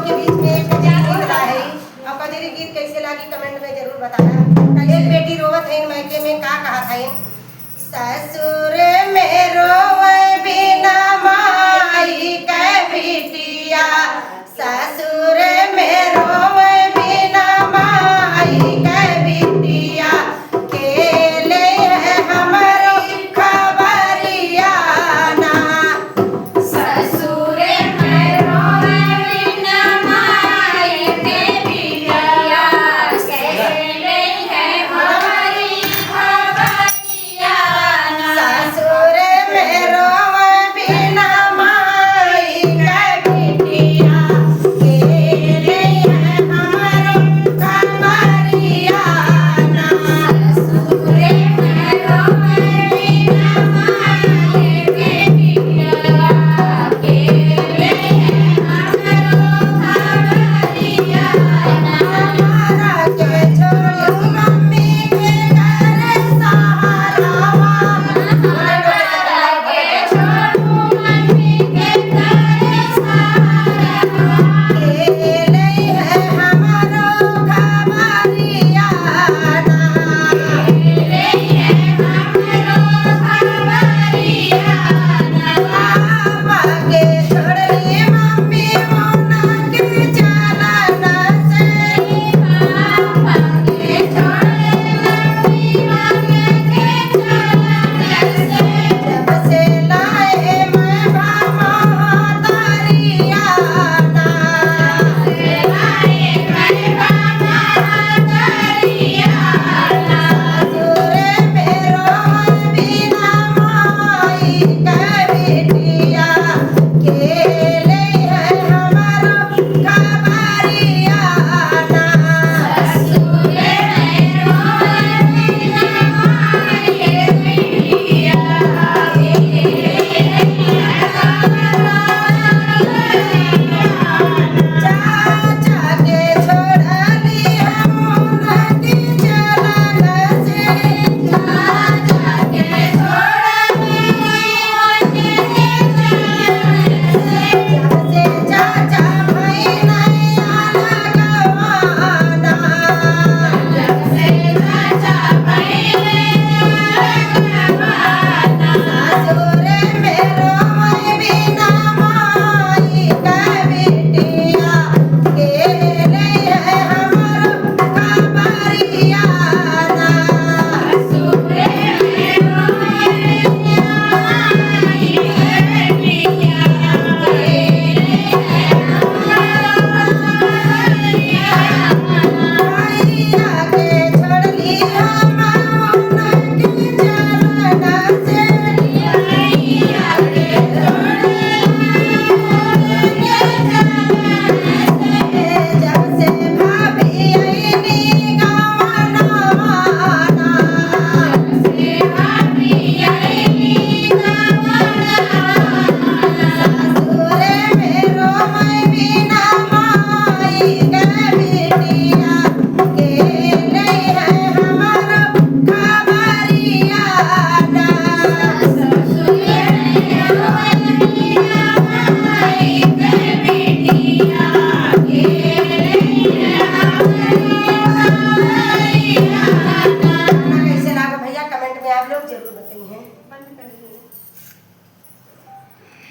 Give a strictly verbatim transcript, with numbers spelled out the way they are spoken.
के बीच में एक कजरी गीत रहा है। अब कजरी गीत कैसे लागी, comment में जरूर बताना। एक बेटी रोवत है मायके में, का कहत है? ससुर में रोवे बिना माई के बिटिया, ससुर में रोवे बिना माई के बिटिया, के ले है हमरी खबरिया ना। ससुर में रोवे बिना माई के बिटिया, के ले है हमरी खबरिया। ससुर में रोवे बिना माई के बिटिया, के ले है हमरो खबरिया ना। ससुर में रोवे बिना माई के बिटिया, के ले है हमरो खबरिया ना। हमारा के छोड़ू मम्मी के करे सहारावा।